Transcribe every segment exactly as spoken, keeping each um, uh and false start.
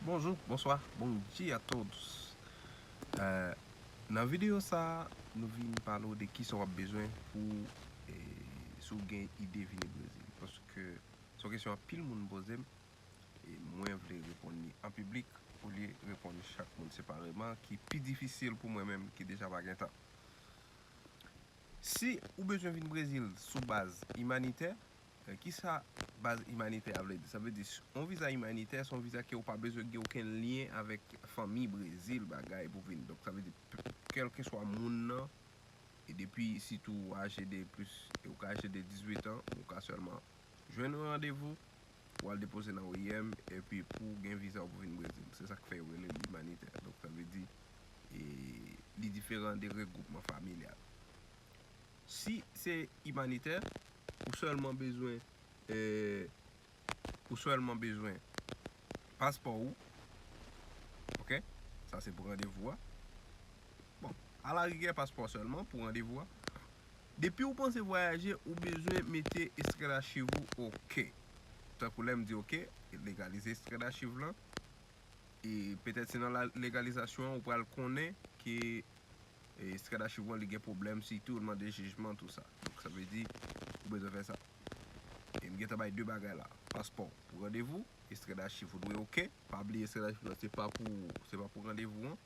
Bonjou, bonswa, bom dia a todos. Eh, nan videyo sa a, nou vin pale w de kisa w ap bezwen pou, eh, si w gen ide vini Brezil. Paske se yon kesyon anpil moun poze m, e mwen vle reponn li an piblik olye reponn chak moun separeman, ki pi difisil pou mwen menm ki deja pa gen tan. Si ou bezwen vin Brezil sou baz imanitè, eh, kisa baz imanitè a vle di? Sa vle di, yon viza imanitè, se yon viza ke ou pa bezwen gen okenn lyen avèk fanmi Brezil, bagay pou vin. Donk, sa vle di, p-, kèlkeswa moun nan, e depi sitou ou aje de plis, e ou ka aje de dizuit an, ou ka sèlman jwenn yon randevou, ou al depoze nan O I M, epi pou w gen viza w pou vin Brezil. Se sa k fè yo rele l imanitè. Donk, sa vle di, e, li diferan de regwoupman familyal. Si se imanitè, ou sèlman bezwen, e, ou sèlman bezwen paspò ou. Oke? Sa se pou randevou a. Bon, alarigè paspò sèlman pou randevou a. Depi ou panse vwayaje, ou bezwen mete ekstrè dachiv ou oke. Tankou lè m di oke, legalize ekstrè dachiv lan. E petèt se nan la, legalizasyon an ou pral konnen ke, e, ekstrè dachiv ou an li gen pwoblèm, sitou l mande jijman, tou sa. Donk, sa vle di, ou bezwen fè sa. E m gentan bay de bagay la. Paspò pou randevou, ekstrè dachiv ou dwe oke. Pa bliye ekstrè dachiv lan, se pa pou, se pa pou randevou an.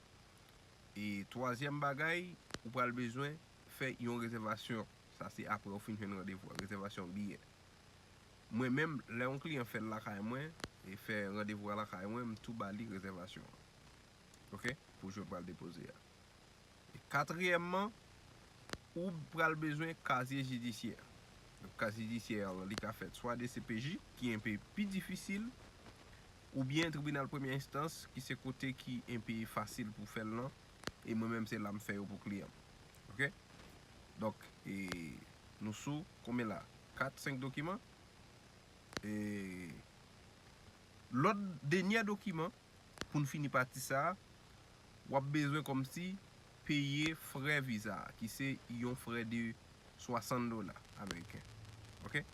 E twazyèm bagay, ou pral bezwen fè yon rezèvasyon. Sa se apre ou fin jwenn randevou a, rezèvasyon biyè. Mwen menm, lè yon kliyan fè l lakay mwen, e fè randevou a lakay mwen, m tou ba li rezèvasyon an. Oke? Pou jou l pral depoze a. E katriyèmman, ou pral bezwen kazye jidisyè. Donk, kazye jidisyè a, li ka fèt swa D C P J, ki enpe pi difisil, oubyen tribinal premyè enstans, ki se kote ki enpe fasil pou fè l lan, e mwen menm se la m fè yo pou kliyan m. Oke? Donk, e, nou sou konbyen la? Kat, senk dokiman. E, lòt dènyè dokiman, pou n fini pati sa a, w ap bezwen kòmsi peye frè viza a, ki se yon frè de swasant dola ameriken. Oke?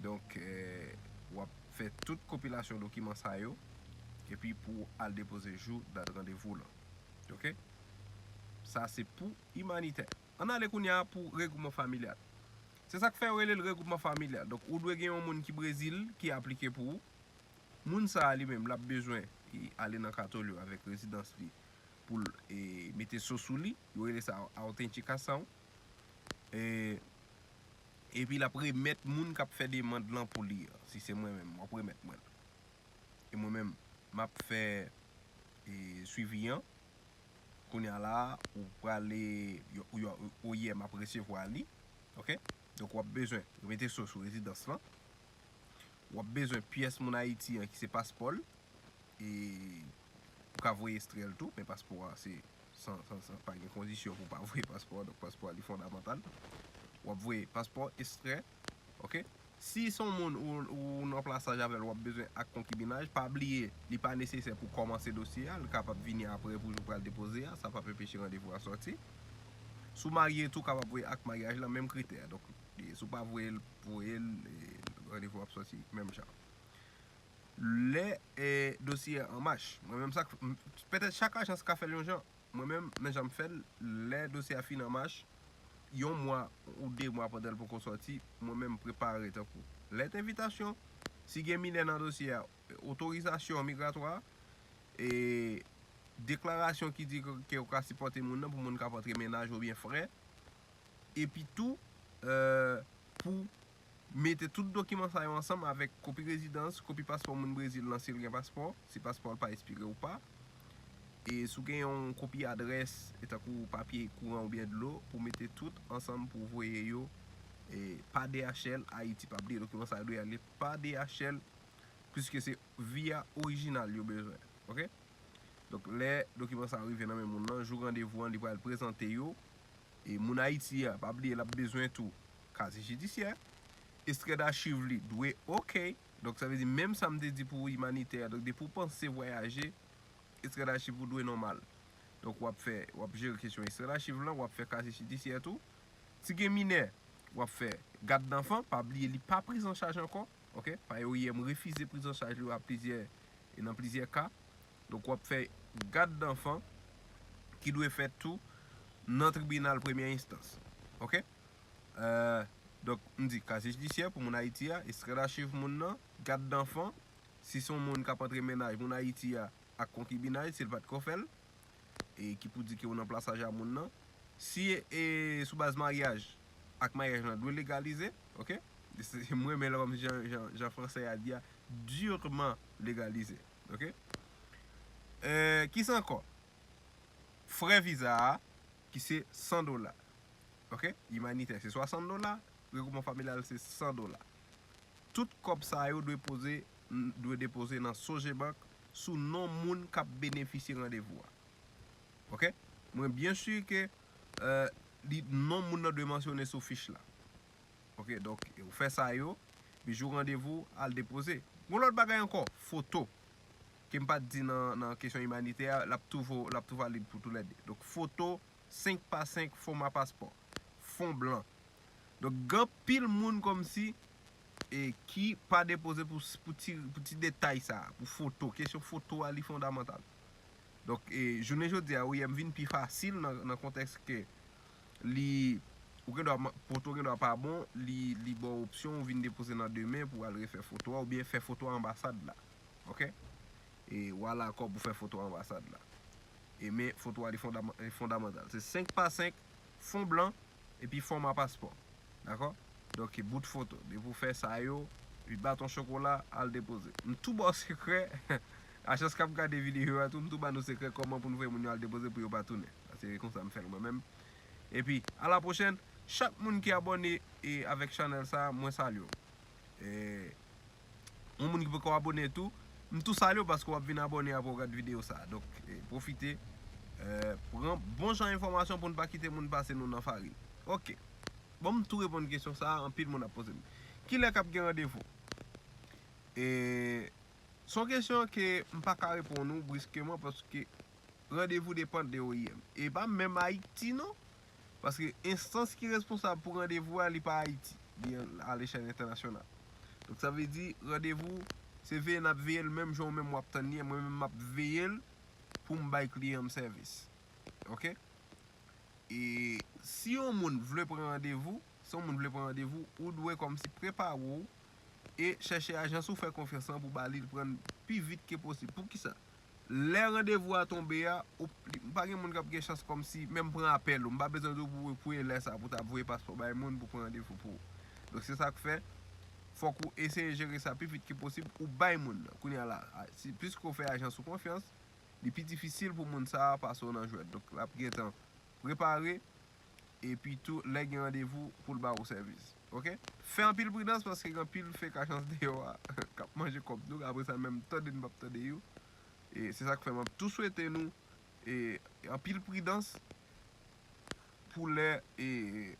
Donk, eh, w ap fè tout konpilasyon dokiman sa yo, epi pou w al depoze jou dat randevou w lan. Oke? Sa se pou imanitè. Ann ale kounye a pou regwoupman familyal. Se sa k fè yo rele l regwoupman familyal. Donk, ou dwe gen yon moun ki Brezil ki aplike pou ou. Moun sa a li menm, l ap bezwen, e, ale nan Katolyo avèk rezidans li pou l, e, mete so sou li. Yo rele sa autenticação. E, epi l ap remèt moun k ap fè demann lan pou li an. Si se mwen menm, w ap remèt mwen l. E mwen menm, m ap fè, e, swivi an. Kounye a la, ou prale, yo, yo, O I M ap resevwa li. Oke? Donk, w ap bezwen remete so sou rezidans lan. W ap bezwen pyès moun Ayiti an ki se paspò l. E ou ka voye ekstrè l tou, men paspò a se san, san, san, pa gen kondisyon pou w pa voye paspò a, donk paspò a li fondamantal. W ap voye paspò, ekstrè, oke? Si se yon moun ou, ou nan plasaj avè l, w ap bezwen ak konkibinaj, pa bliye, li pa nesesè pou kòmanse dosye a, li kapab vini apre pou jou pral depoze a, sa p ap enpeche randevou a sòti. Si w marye tou, kapab voye ak maryaj lan, menm kritè. Donk, e, si w pa voye l, voye l, e, randevou ap sòti menm jan. Lè, e, dosye a an mach, mwen menm sa k, m, petèt chak ajans ka fè l yon jan, mwen menm, men jan m fè l, lè dosye a fin an mach, yon mwa ou de mwa pandan l poko sòti, mwen menm m prepare tankou lèt envitasyon, si gen minè nan dosye a, otorizasyon migratwa, e deklarasyon ki di ke, ke ou ka sipòte moun nan pou moun k ap antre mennaj oubyen frè. Epi tou, eh, pou mete tout dokiman sa yo ansanm avèk kopi rezidans, kopi paspò moun Brezil lan si l gen paspò, si paspò l pa espire ou pa. E si w gen yon kopi adrès, e tankou papye kouran oubyen dlo, pou mete tout ansanm pou voye yo, e, pa D H L Ayiti. Pa bliye dokiman sa yo dwe ale pa D H L, piske se via orijinal yo bezwen. Oke? Donk, lè dokiman sa rive nan men moun nan, jou randevou an, li pral prezante yo. E moun Ayiti a, pa bliye, l ap bezwen tou kazye jidisyè, ekstrè dachiv li dwe oke. Donk, sa vle di, menm sa m te di pou imanitè a, donk, depi w panse vwayaje, ekstrè dachiv ou dwe nòmal. Donk, w ap fè, w ap jere kesyon ekstrè dachiv lan, w ap fè kazye jidisyè tou. Si gen minè, w ap fè gad danfan, pa bliye li pa priz an chaj ankò, oke? Paske O I M refize priz an chaj li yo a plizyè, e nan plizyè ka. Donk, w ap fè gad danfan ki dwe fèt tou nan tribinal premyè enstans. Oke? Euh, donk, m di kazye jidisyè pou moun Ayiti a, ekstrè dachiv moun nan, gad danfan, si se yon moun k ap antre mennaj moun Ayiti a ak konkibinaj, si l pa t ko fè l, e ki pou di ke w nan plasaj a moun nan. Si e sou baz maryaj, ak maryaj lan dwe legalize, oke? Se, m renmen lè kòm jan, jan, jan fransè a di a, durement légalisé, oke? Euh, kisa ankò? Frè viza a, ki se san dola. Oke? Imanitè, se swasant dola. Regwoupman familyal, se san dola. Tout kòb sa yo dwe poze, dwe depoze nan Sogebank sou non moun k ap benefisye randevou a. Oke? Mwen byen si ke, euh, li, non moun nan dwe mansyone sou fich la. Oke? Donk, ou fè sa yo, epi jou randevou, al depoze. Gon lòt bagay ankò, foto. Ke m pa t di nan, nan kesyon imanitè a, l ap tou vo-, l ap tou valid pou toulède. Donk, foto, senk pa senk, fòma paspò, fon blan. Donk, gen anpil moun kòmsi, e, ki pa depoze pou, pou ti, pou ti detay sa, pou foto. Kesyon foto a, li fondamantal. Donk, e, jounen jodi a, wi, m vin pi fasil nan, nan kontèks ke li, ou gen dwa, foto gen dwa pa bon, li, li ba w opsyon, ou vin depoze nan demen pou al refè foto a, oubyen fè foto a anbasad la. Oke? E w al akò pou fè foto anbasad la. E men foto a li fondama-, li fondamantal. Se senk pa senk, fon blan, epi fòma paspò. Dakò? Donk, bout foto. Depi w fè sa yo, epi baton chokola, al depoze. M tou ba w sekrè, ajans k ap gade videyo a tou, m tou ba nou sekrè kòman pou nou voye moun yo al depoze pou yo pa tounen. Se konsa m fè l mwen menm. Epi, a la pwochèn, chak moun ki abòne e avèk chanèl sa, mwen salye w. E, yon moun ki poko abòne tou, m tou salye w paske w ap vin abòne apre w gad videyo sa. Donk, e, pwofite, e, pran bon jan enfòmasyon pou n pa kite moun pase nou nan farin. Oke. Bon, m tou reponn kesyon sa, anpil moun ap poze m. Kilè k ap gen randevou? E, se yon kesyon ke m pa ka reponn ou briskeman paske randevou depann de O I M. E pa menm Ayiti non. Paske enstans ki responsab pou randevou a, li pa Ayiti. Li an, a lechèl entènasyonal. Donk, sa vle di, randevou, se veye n ap veye l menm jan ou menm w ap tann li, mwen menm m ap veye l pou m bay kliyan m sèvis. Oke? E si yon moun vle pran randevou, si yon moun vle pran randevou, ou dwe kòmsi prepare w e chèche ajans ou fè konfyans lan pou ba li l pran l pi vit ke posib. Poukisa? Lè randevou a tonbe a, ou, li, pa gen moun k ap gen chans kòmsi menm pran apèl ou. M pa bezwen di w pou, pou e lè sa pou ta voye paspò bay moun pou pran randevou pou ou. Donk, se sa k fè, fòk ou eseye jere sa pi vit ke posib, ou bay moun nan. Kounye a la, a, si, piske w fè ajans ou konfyans, li pi difisil pou moun sa a pase w nan jwèt. Donk, l ap gentan prepare, epi tou, lè gen randevou, pou l ba ou sèvis. Oke? Fè anpil pridans, paske gen anpil fake ajans deyò a k ap manje kòb nou, apre sa, menm tande n p ap tande yo. E se sa k fè m ap tou swete nou, e, anpil pridans pou lè, e,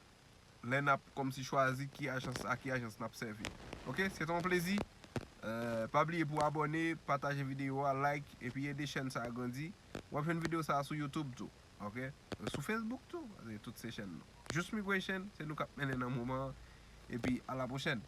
lè n ap kòmsi chwazi ki ajans, a ki ajans n ap sèvi. Oke? Se te yon plezi. Euh, pa bliye pou abòne, pataje videyo a, like, epi ede chèn sa a grandi. W ap jwenn videyo sa a sou YouTube tou. Oke? Sou Facebook tou, paske tout se chèn nou. Just Migration, se nou k ap mennen nan moman an. Epi, a la pwochèn.